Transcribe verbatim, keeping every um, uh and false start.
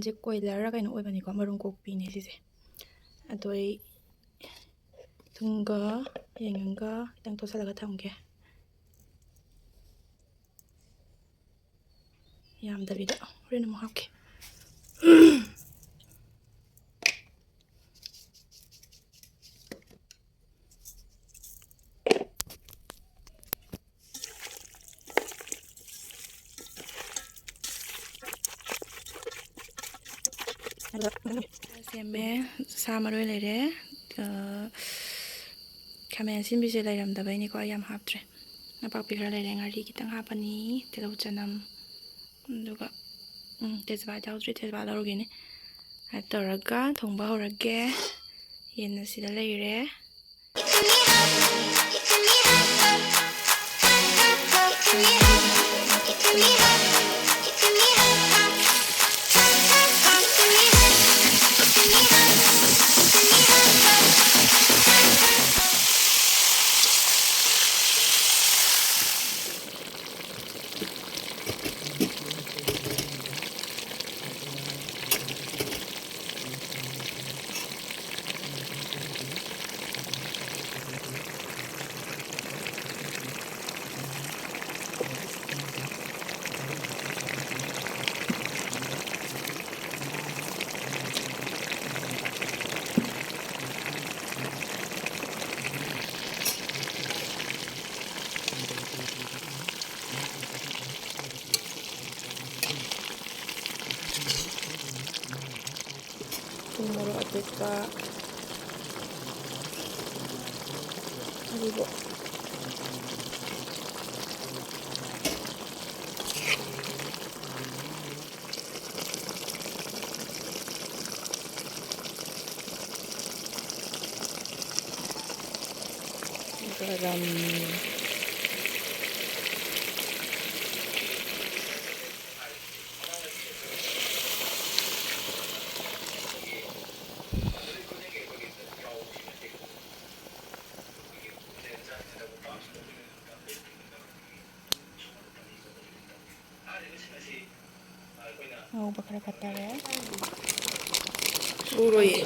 ꯁꯤ ꯀꯣꯏꯂꯔ ꯀꯩꯅꯣ ꯑꯣꯏꯕꯅꯤꯀꯣ, ꯃꯔꯨꯝ ꯀꯣꯛꯄꯤꯅꯦ ꯁꯤꯁꯦ꯫ ꯑꯗꯣ ꯑꯩ ꯊꯨꯝꯒ ꯌꯥꯏꯉꯪꯒ ꯈꯤꯇꯪ ꯇꯣꯠꯁꯤꯜꯂꯒ ꯊꯝꯒꯦ꯫ ꯌꯥꯝꯗꯕꯤꯗ ꯍꯣꯔꯦꯟ ꯑꯃꯨꯛ ꯍꯥꯞꯀꯦ꯫ ꯁꯦꯝꯃꯦ꯫ ꯁꯥ ꯃꯔꯣꯏ ꯂꯩꯔꯦ꯫ ꯑ, ꯈꯥꯃꯦꯟ ꯑꯁꯤꯟꯕꯤꯁꯦ ꯂꯩꯔꯝꯗꯕꯩꯅꯤꯀꯣ, ꯑꯩ ꯌꯥꯝ ꯍꯥꯞꯇ꯭ꯔꯦ꯫ ꯅꯄꯥꯛꯄꯤ ꯈꯔ ꯂꯩꯔꯦ, ꯉꯥꯔꯤ ꯈꯤꯇꯪ ꯍꯥꯞꯄꯅꯤ, ꯇꯤꯜꯍꯧ ꯆꯅꯝ, ꯑꯗꯨꯒ, ꯎꯝ, ꯇꯦꯖꯄꯥꯠ ꯌꯥꯎꯗ꯭ꯔꯤ, ꯇꯦꯖꯄꯥꯠ ꯂꯧꯔꯨꯒꯦꯅꯦ꯫ ꯑꯗꯨ ꯇꯧꯔꯒ ꯊꯣꯡꯕ ꯍꯧꯔꯒꯦ꯫ ꯌꯦꯟ ꯑꯁꯤꯗ ꯂꯩꯔꯦ꯫ ꯊꯨꯝ ꯃꯣꯔꯣꯛ ꯑꯇꯦꯛꯄ, ꯍꯔꯤꯕꯣꯞ꯫ ꯒꯔꯝ꯫ ꯉꯧꯕ ꯈꯔ ꯈꯠꯇꯔꯦ꯫ ꯎꯔꯣꯏꯌꯦ꯫